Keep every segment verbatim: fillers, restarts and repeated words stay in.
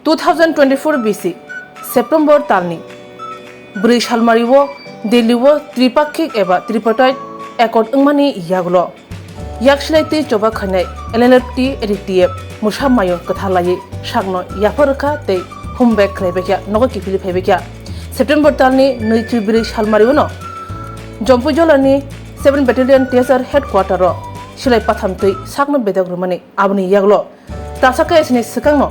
Two thousand twenty-four B C September talni bwrwi salmario Delhi-o tripakhik eba tripartite accord wngmani yagulo yaksilai tei choba khainai L L F T A D T F mwsa mayung kwthar laiwi sakno yaphar rwkha tei hum bag khlaibaikha, nogo kiphilwi phaibaikha. September talni nwichi bwrwi salmario no Jompui jolani seven Battalion T S R headquarter-o silai patham twi sakno bedok rwmani aboni yagulo Tasaka S ni swkangno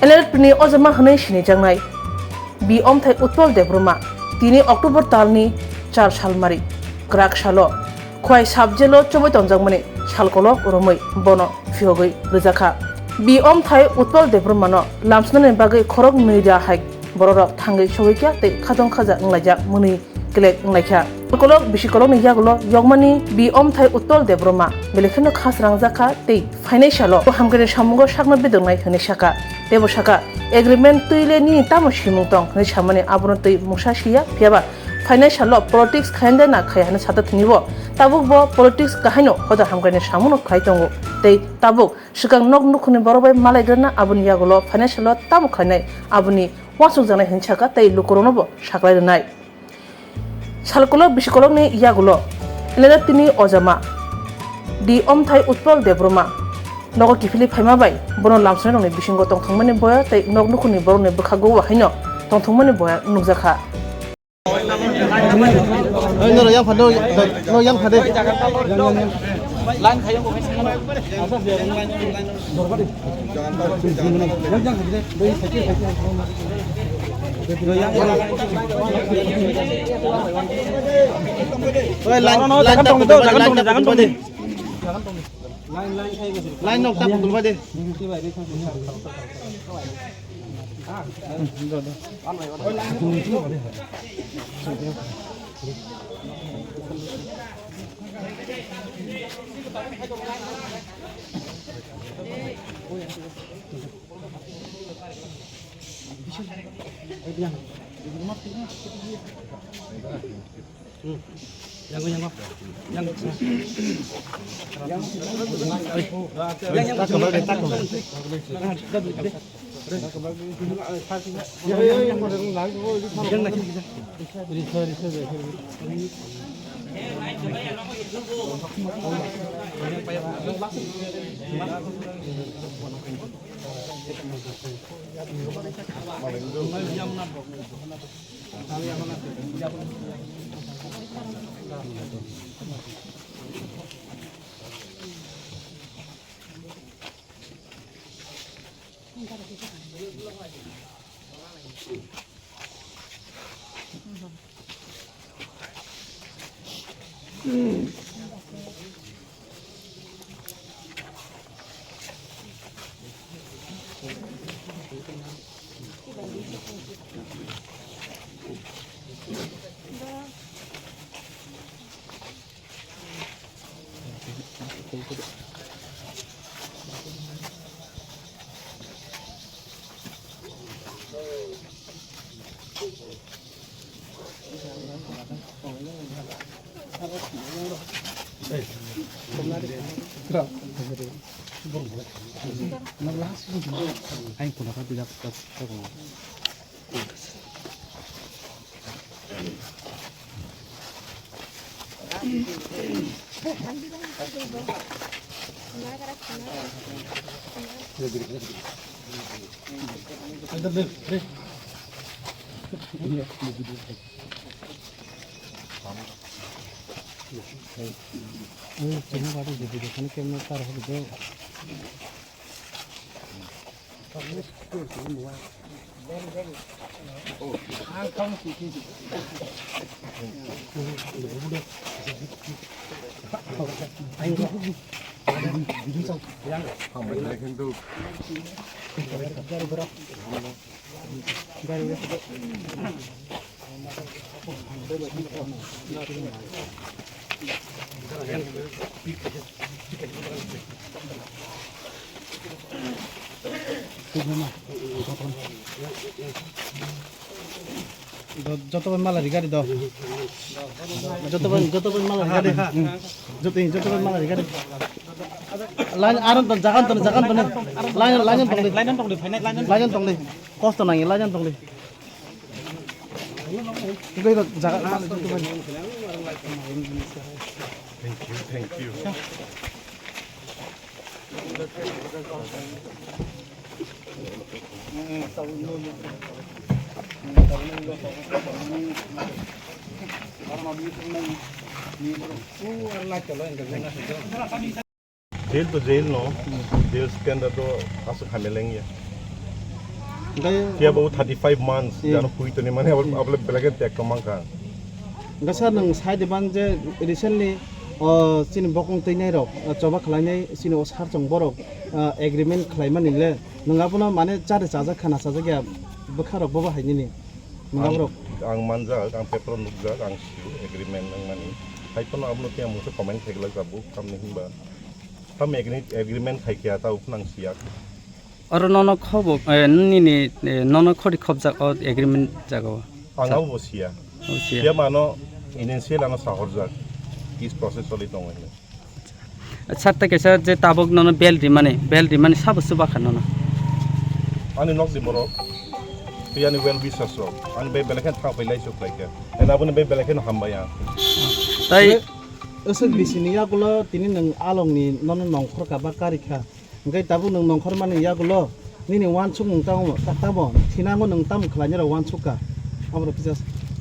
L L F T ni ojama hwnwi sinijaknai B Omthai Utpal Debbarma tini October talni char salmari kwrak salo Khwai sub jail-o chobwi tonjakmani salkolok romwi bono phiyogwi rwjakha. B Omthai Utpal Debbarmano lamsnani bagwi khorok nwi da hai bororok thangwi sogwikha tei khatong khaja wnglaijak mwnwi kelek wnglaikha. Kolok bisi kolokni yagulo yokmani B Omthai Utpal Debbarma belai kheno khasrangjakha tei phainai salo bo hamkrai samungo sakno bedoknai hwnwi sakha. Tei bo sakha, "Agreement twi le nini tamo simung tong?" hwnwi samani abono twi mungsa siya, phiyaba phainai salo politics khaina de na khaya hwnwi sata thwngwi bo. Tabuk bo politics kahaino hoda hamkraini samungno khlai tongo. Tei tabuk swkang nok nukhungni borok bai malai rwna aboni yagulo phainai salo tamo khlainai aboni uansukjaknai hwnwi sakha tei lukurokno bo saklai rwnai. Salkolok bisikolokni yagulo L L F T ni ojama D Omthai Utpal Debbarma nogo kiphilwi phaima bai bono lamsonai rokni bisingo tongthokmani boya tei nok nukhungni borokni bwkhago haino tongthokmani boya nukjakha. Oi, norok yang phade, norok yang phade. Oi, line, line tap tong, jagan tong, jagan tong. Line nok tap tong ba de. Yang, yang, yang. Yang. Yang, yang. Do, joto bai mala ri gari do. Joto bai, joto bai mala ri gari. Hmm. Joto, joto bai mala ri gari. Line aron ton, jagan ton, jagan ton. Line, line ton le. Line ton le, line ton le. Line ton le. Kosto nangya lajan tongdi. Tei rok jaga. Thank you, thank you. Jail to jail no, jail standard to aswk hamya lengya. Phiya bo thirty five months, hmm, jano phui toni mane, abole belai khe tek tong mankha. Hwnkhe sir, nwng sai de ban je recently, o, chini bokong twi nai rok, o, choba khlai nai chini o sir chong borok, o, agreement khlai mani le, nwng abono mane chari chajak khana chajak ya bwkha rok bobo hai nini. Nwng aborok. Ang manjak, ang paper o nukjak, ang sio agreement wngmani. Hai phano abono tei ang mungsa comment khaigwlak jabuk, tamni hinba. Tam agreement khai khe ta uphunang siya. Oro nono khobo, eh, nini, eh, nono khori khobjak o agreement jaga o. Ang abo bo siya. O siya. Siya mano initial ano sahorjak. Is process choli tongo hinwi. Sir, tei kaisa je tabuk nono bel rimani, bel rimani sabo chuba kha nono? Ani nokni borok, tei ani well wishers rok, ani bai belai khe thang pai lai chuk lai khe. Ani aboni bai belai khe hambai ang. Tai aswk bisini yagulo tini nwng alongni nono nongkhor ka ba kari kha. Hwnkhe tabuk nwng nongkhormani yagulo nini uansukmung tamo, ta-, tamo thinango nwng tamo khlainai rok uansuk kha? Aborok kisa.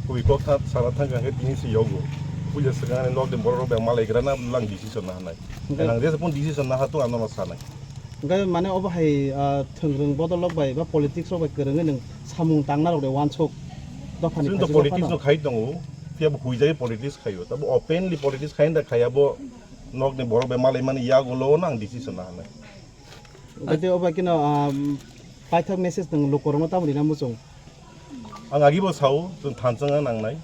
Kubui kok tha-, sana thang kha hwnkhe tini se yogo. Puila swkang ani nokni borok rok bai malai gra na lang decision na hanai. Hwnkhe nang jesa phone decision na ha to ano no sanai. Hwnkhe mane obo hai, ah, thwngrwng bodol rok bai ba politics rok bai kwrwngwi nwng samung tangna rok de uansuk dophani. Chwng to politics no khai tongo, phiya bo huijagwi politics khaio. Tabo openly politics khai da khaiya bo nokni borok bai malai mani yagulo no ang decision na hanai. Hwnkhe tei obo khe no, um, paithak message nwng lukurokno tamo rina muchung? Ang agi bo sao, chwng thansa wngna nangnai.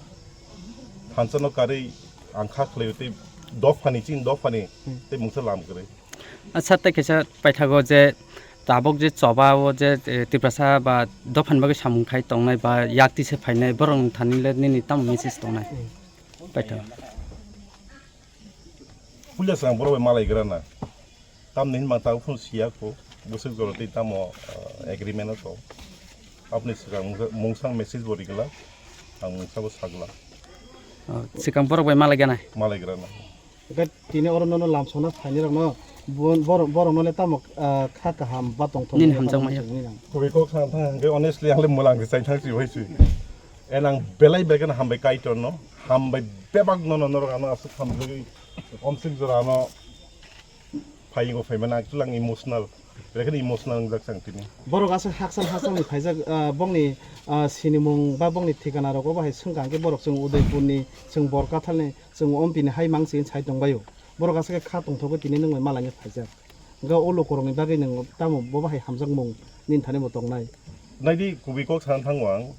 Thansa no karwi ang kha khlaio tei dophani, chini dophani, hmm, tei mungsa lam kwrwi. Acha, tei kaisa paithago je tabuk je choba o je, eh, Tiprasa ba dophani bagwi samung khai tongnai ba yak tise phainai borok thani le nini tamo message tongnai? Hmm. Paithago. Puila swkang borok bai malai gra na. Tamni hinma ta uphun siya kho. Bwswk jora tei tamo, ah, agreement o tong. Aboni swkang mungsa, mungsa message bo rigla. Ang mungsa bo sagla. Oh, swkang borok bai malai gana? Malai gra na. Eka tini oro nono lamsokna phaini rokno bo-, borok, borok no le tamo, ah, kha kaham ba tongthok nini hamjakma ya. Kubui kok sana thang hwnkhe honestly ang le mwlang se chai thang si bai si. En ang belai belai kheno hambai Kaitor no, hambai bebak no, no, norok ano aswk hamjagwi omswk jora ano phaingo phaimani ang chwlang emotional, belai kheno emotional wngjak chang tini. Borok aswk hakchal hakchal ni phaijak, ah, bongni, ah, sinimung ba bongni thikana rok obo hai swngkha hwnkhe borok chwng Udaipur ni, chwng Borkathal ni, chwng Ompi ni hai mang se sai tongbaio. Borok aswk khe kha tongthogwi tini nwng bai malai phaijak. Hwnkhe o lukurokni bagwi nwng tamo bobo hai hamjakmung nini thani bo tongnai? Naidi kubui kok sana thango ang.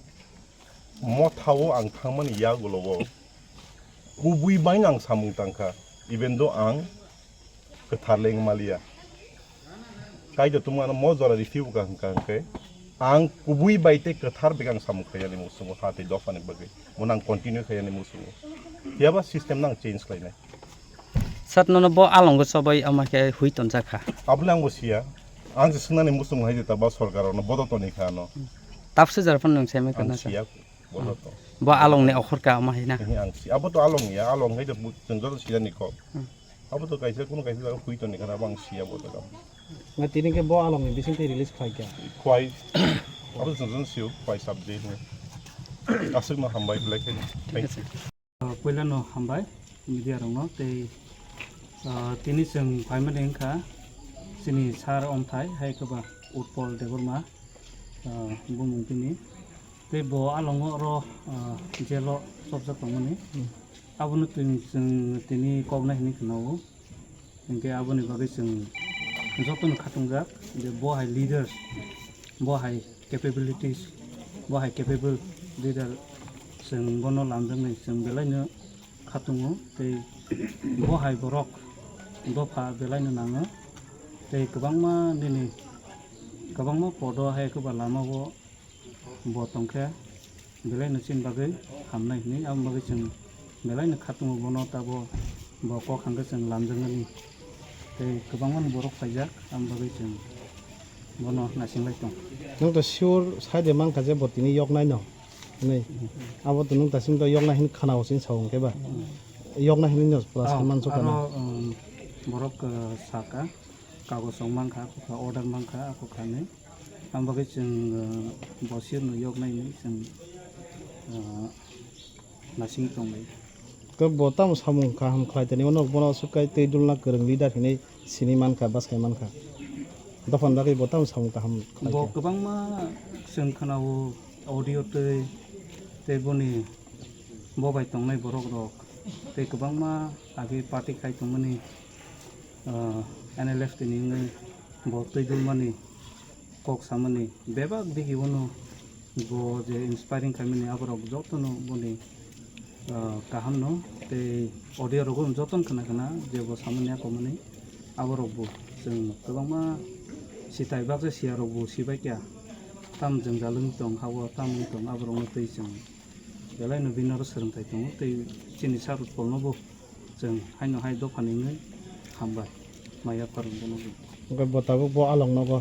Motha o ang thangmani yagulo o kubui bai ang samung tangkha, even though ang kwthar le wngmaliya. Kaitor tongmano mo jora riphiu ka hwnkha hwnkhe ang kubui bai tei kwthar bai ang samung khaiyani muchungo ha tei dophani bagwi. Mono ang continue khaiyani muchungo. Phiyaba system no ang change khlainai. Sat nono bo alongo chobai ama khe hui tonjak kha. Abole ang bo siya. Ang se swngnani muchung hai jeta ba sorkar rokno bodo toni kha ano. Tapse jar phano nwng semi ang kana sa. Siya bodo to. Bo along ni okhor ka ama hai na. Tini ang si-, abo to along ya, along hai to bu-, chwng joto siya ni kok. Hmm. Abo to kaisa kuno kaisa jaga hui toni kha abo ang siya bodo kam. Nga tini ke bo along ni bising tei release khlai kha. Khwai. Abo chwng joto siyo khwai subject ni. Aswk no hambai belai khe. Thank you. Ah, puila no hambai media rokno tei, ah, tini chwng phaimani wngkha chini sir omthai hai khe ba Utpal Debbarma, ah, bumung bini tei bo alongo oro, ah, jail o chopjak tongmani. Hmm. Abono tini chwng tini koknai hinwi khna o. Hinkhe aboni bagwi chwng jotono khatungjak je bo hai leaders, bo hai capabilities, bo hai capable leader, chwng bono lamjaknai chwng belaino khatungo tei bo hai borok dopha belaino nango tei kwbangma nini kwbangma podo hai kwba lamao bo tongkhe belaino chini bagwi hamnai hinwi, aboni bagwi chwng belaino khatungo bono tabo bo kok hangkhe chwng lamjaknani tei kwbangmani borok phaijak, aboni bagwi chwng Bono nasinglai tong. Nwng to sure sai de mankha je bo tini yoknai no. Hinwi. Abo to nwng dasim to yoknai hin khana o sin sao hwnkhe ba. Yoknai hin no plus Oh, mansukha na. Aro, um, borok, uh, saka, kagoj rok mankha, akukha order mankha, akukha hinwi. Ang bagwi chwng, uh, bo sir no yoknai hinwi chwng, uh, nasing tongwi. Khe bo tamo samung kaham khlai tani, uansuk bono aswk kai twi dulna kwrwng leader hinwi sini mankha, bwsai mankha. Dophani bagwi bo tamo samung kaham khlai Bo kha. Kwbangma chwng khna-o audio twi, tei boni bo bai tongnai borok rok tei kwbangma agi party khai tongmani, ah, N L F T ni wngwi bo twi dulmani kok samani bebak digi uano bo je inspiring khaimani aborok jotono boni, ah, kahamno tei audio rogo jotono khna khna je bo samani akomani aborok bo chwng kwbangma sitai baksa siya rok bo sibai kya tam jwngjal wng tong hao tam wng tong aborokno tei chwng belai no bini oro swrwngthai tongo tei chini sak rwpholno bo. Chwng haino hai dophani wngwi hambai, maya phwrwng bono bo. Hwnkhe bo tabuk bo along nogo?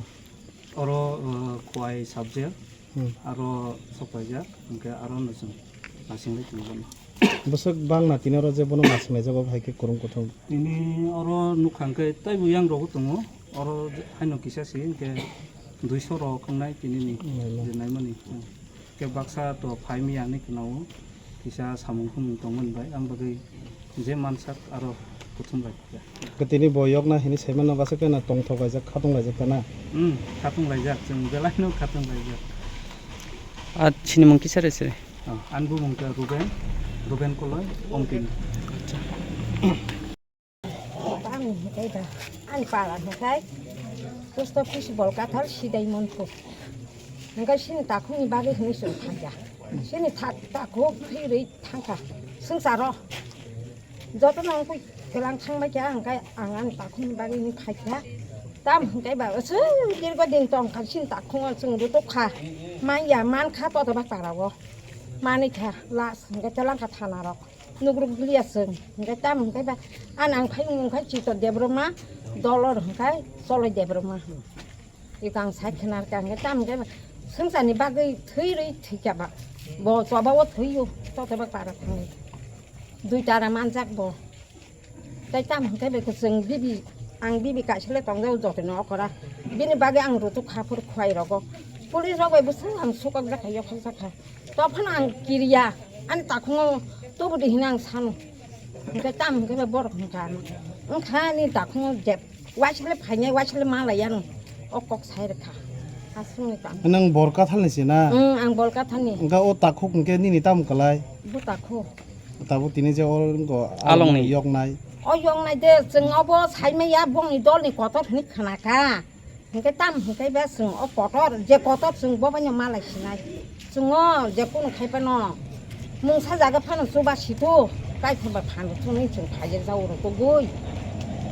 Oro, uh, Khowai subject, Hmm. Aro sok paijak, hwnkhe aro no chwng nasingwi tongo bono. Bwswk bangna tini oro je bono nasinglaijak, obo hai khe kwrwng kuthum. Tini oro nukha hwnkhe teibo yang rogo tongo, oro haino kisa se hwnkhe duiso rok wngnai tini ni Naima. Je naimani. Hmm. Khe baksa to phai maya hinwi khna-o, kisa samung humung tongmani bai, ang bagwi je mansak aro kuthum bai kha. Khe tini bo yokna hinwi saimano, bwswk khe no tongthok laijak, khatung laijak ta na? Hmm, khatung laijak, chwng belai no khatung laijak. A, chini mung kisa re se? Oh, ani bumung khe Ruben, Ruben Koloi, Omtini. Acha. Ani hwnkhe ba, ani para hwnkhe post office Bolkathal Sidai Monpur. Hwnkhe chini takhukni bagwi hwnwi chwng thangya. Chini ta-, takhuk phirwi thangkha swngcharo. Jotono wngkha kelang thangbai kha, hwnkhe ang ani takhukni bagwi hwnwi phaikha. Tam hwnkhe ba, aswk dirgo din tongkha chini takhuko chwng rutukha. Manya mankha totobak parao. Manikha last hwnkhe telangkha thanarok. Nugruk liya chwng, hwnkhe tamo hwnkhe ba, ani ang phai wngkha Chito Debbarma, Dolor hwnkhe Choloi Debbarma. Iko ang sai khna rwkha, hwnkhe tamo hwnkhe ba, swngcharni bagwi thwi rwi thwikha ba, bo choba o thwio, totobak para thangwi. Dui tara manjak bo. Tei tamo hwnkhe ba, chwng bibi, ang bibi kaisa le tongjao jotono okora. Bini bagwi ang rutuk kha phuru khwlai rogo. Police rok bai bwswk ang sukok jakha, yokhok jakha. Tophano ang kiriya, ani takhungo tubudi hino ang sano. Hwnkhe tamo hwnkhe borok hwnkha ano. Wngkha ani takhungo je waisle phainai, waisle malai ano. O kok sai rwkha. Aswkni tamo. Nwng Bolkathalni se na? Wng, ang Bolkathalni. Wngkha o takhuk hwnkhe nini tamo kwlai? Bo takhuk. Tabuk tini je o wngkha Alongni. Yoknai. O yoknai de, chwng obo saimaya bongni dolni kotor hwnwi khnakha. Hwnkhe tamo hwnkhe ba chwng o kotor, je kotor chwng bo baino malai sinai. Chwng o je kunu khai phano mungsa jaga phano chuba situ, kaithai ba phano chwngwi chwng phaijak jao rw tugui.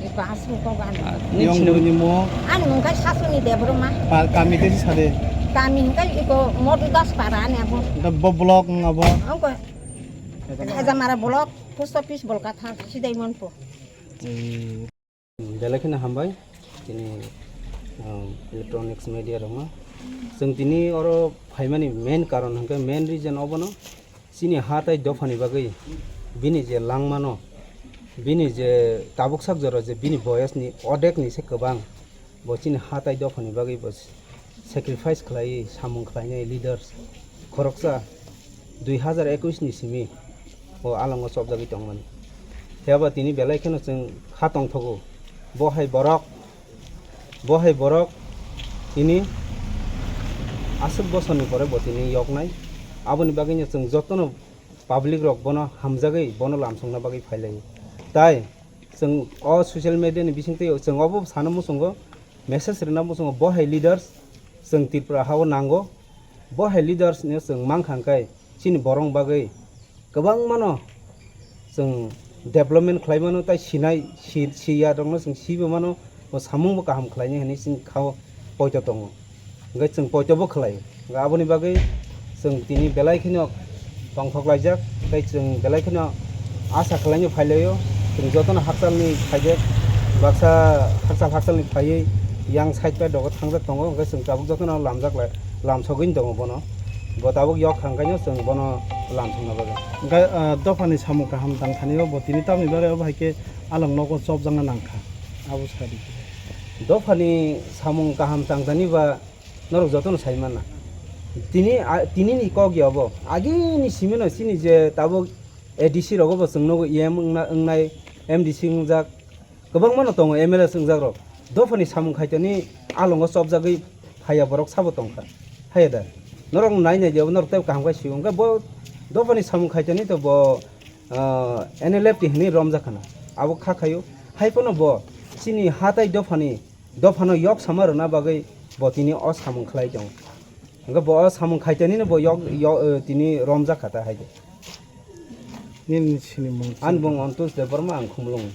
Iko aswk kok ani. Ah, nini Yong sino- bwrwini mung? Ani mung khe Sasoni Debbarma. Pa-, kami tei sade? Kami hwnkhe iko Madhu Das para ani abo. Da bo block wng abo? Abo Khajamara block, post office Bolkathal, Sidai Monpur. Eh. Belai kheno hambai, tini, um, electronics media rokno. Chwng tini oro phaimani main karon hwnkhe, main reason obono, chini ha tai dophani bagwi bini je langmano, bini je tabuk sak jora je bini boyosni odekni se kwbang, bo chini ha tai dophani bagwi bo sacrifice khlaiwi samung khlainai leaders khoroksa dui hazar ekwis ni simi o alongo chopjagwi tongmani. Phiya ba tini belai kheno chwng kha tongthogo. Bo hai borok, bo hai borok tini aswk bosorni pore bo tini yoknai. Aboni bagwino chwng jotono public rok bono hamjagwi bono lamsokna bagwi phailaio. Tai chwng o social media ni bisingtwi chwng obo sana muchungo, message rwna muchungo, bo hai leaders chwng Tripura ha-o nango. Bo hai leaders no chwng mankha hwnkhe chini borok bagwi kwbangmano chwng development khlai mano, tai sinai, si-, siya rokno chwng sibo mano, bo samung bo kaham khlainai hinwi chini kha-o poito tongo. Hwnkhe chwng poito bo khlai. Hwnkhe aboni bagwi chwng tini belai kheno tongthok laijak, tei chwng belai kheno asa khlaino phailaio. Chwng jotono hakchalni phaijak, baksa hakchal hakchalni phaiwi yang side pai dogo thangjak tongo, hwnkhe chwng tabuk jotono lamjak lai, lamsogwi tongo bono. Bo tabuk yok kha, hwnkhe chwng bono lamsokna bagwi. Hwnkhe, ah, dophani samung kaham tangthani o bo tini tamni bagwi obo hai khe along nogo chopjakna nangkha. Abo sadi. Dophani samung kaham tangthani ba norok jotono sai manna. Tini, a, tini ni kok ya bo. Agini simino chini je tabuk A D C rogo bo chwng nogo E M wngna, wngnai, M D C wngjak. Kwbangma no tongo M L A wngjakrok. Dophani samung khaitani alongo chopjagwi phaiya borok sabo tongkha. Haiya da? Norok nai nai jabo norok tei kaham khai sio. Hwnkhe bo dophani samung khaitani to bo, ah, N L F T hinwi romjak khana. Abo kha khaio. Hai phano bo chini hatai dophani, dophano yok sama rwna bagwi bo tini o samung khlai tongo. Hwnkhe bo o samung khaitani no bo yok, yok, eh, tini romjak kha ta hai de. Nini sinimung. Ani bung Antus Debbarma, ang Khumulwng.